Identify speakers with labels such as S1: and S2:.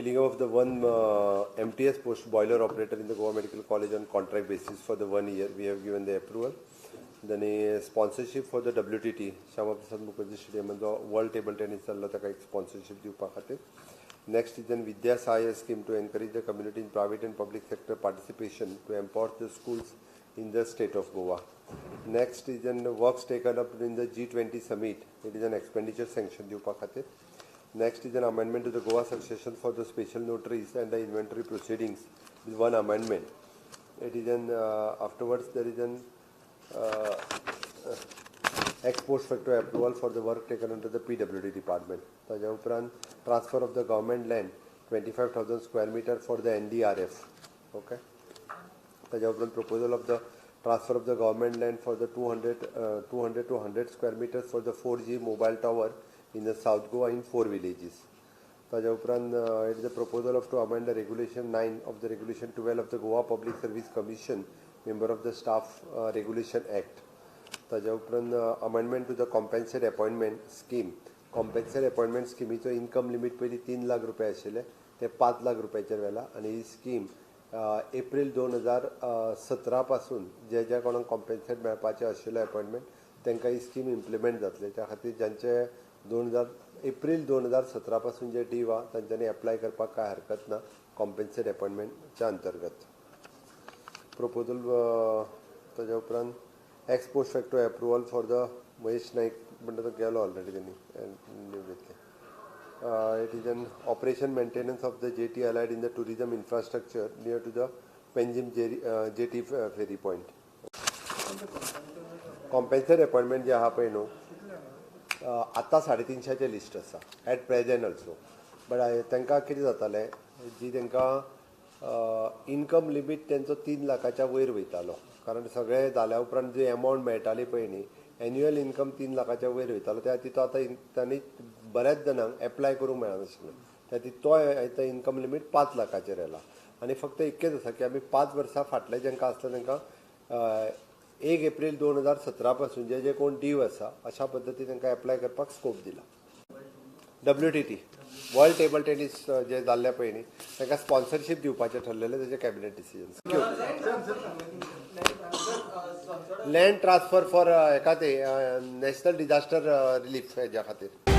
S1: Filling up of the one MTS post boiler operator in the Goa Medical College on contract basis for the 1 year. We have given the approval. Then a sponsorship for the WTT, Shyama Prasad Mukherjee Stadium जो World Table Tennis चालला ताका एक sponsorship दिवपा खातीर. Next is an Vidya Sahaya scheme to encourage the community in private and public sector participation to empower the schools in the state of Goa. Next is an works taken up in the G20 summit. It is an expenditure sanction दिवपा खातीर. Next is an amendment to the Goa Succession for the special notaries and the inventory proceedings with one amendment. It is an afterwards there is an ex post facto approval for the work taken under the PWD department. ताज्या उपरांत transfer of the government land 25,000 square meter for the NDRF. Okay. ताज्या उपरांत proposal of the transfer of the government land for the 200 to 100 square meters for the 4G mobile tower in the South Goa in 4 villages. ताज्या उपरांत it is a proposal of to amend the regulation 9 of the regulation 12 of the Goa Public Service Commission member of the staff regulation act. ताज्या उपरांत amendment to the compensate appointment scheme. Compensate appointment स्किमीचो income limit पयलीं 3 लाख रुपया आशिल्ले ते 5 लाख रुपयाचेर व्हेला आनी ही scheme April 2017 पासून जे जे कोणाक compensate मेळपाचें आशिल्लें अपॉयंटमेंट तांकां ही स्कीम इम्प्लिमेंट जातले. त्या खातीर जांचे एप्रील 2017 पासून जे डीव आहा तांच्यांनी एप्लाय करपाक कांय हरकत ना कॉम्पेन्सेट अपॉयंटमेंटच्या अंतर्गत. प्रपोजल ताज्या उपरांत ex post facto approval for the Mahesh Naik म्हणटा तो गेलो ऑलरेडी तेणी लीव घेतले. It is an operation maintenance of the jetty allied in the tourism infrastructure near to the Panjim jetty ferry point. Compensate appointment जे आहा पळय न्हू आतां 350 list आसा एट प्रेजेंट ऑल्सो. बट तांकां कितें जातालें जी तांकां इनकम लिमीट तेंचो 3 लाखाच्या वयर वयतालो कारण सगळें जाल्या उपरांत जी एमावंट मेळटाली पळय न्ही एन्युअल इनकम 3 लाखाच्या वयर वयतालो. त्या खातीर तो आतां तांणी बऱ्याच जाणांक एप्लाय करूंक मेळनाशिल्लें. त्या खातीर तो आतां इनकम लिमीट 5 लाखाचेर आयला आनी फक्त इतकेंच आसा की आमी 5 वर्सां फाटले जांकां आसता तांकां 1 एप्रील 2017 पासून जे जे कोण डीव आसा अशा पद्दतीन तांकां एप्लाय करपाक स्कोप दिला. WTT world table tennis जे जाल्ले पळय न्ही तांकां स्पॉन्सरशीप दिवपाचें ठरलेलें तेजें cabinet decision. Land transfer for हेका ते नॅशनल डिजास्टर रिलीफ हेज्या खातीर.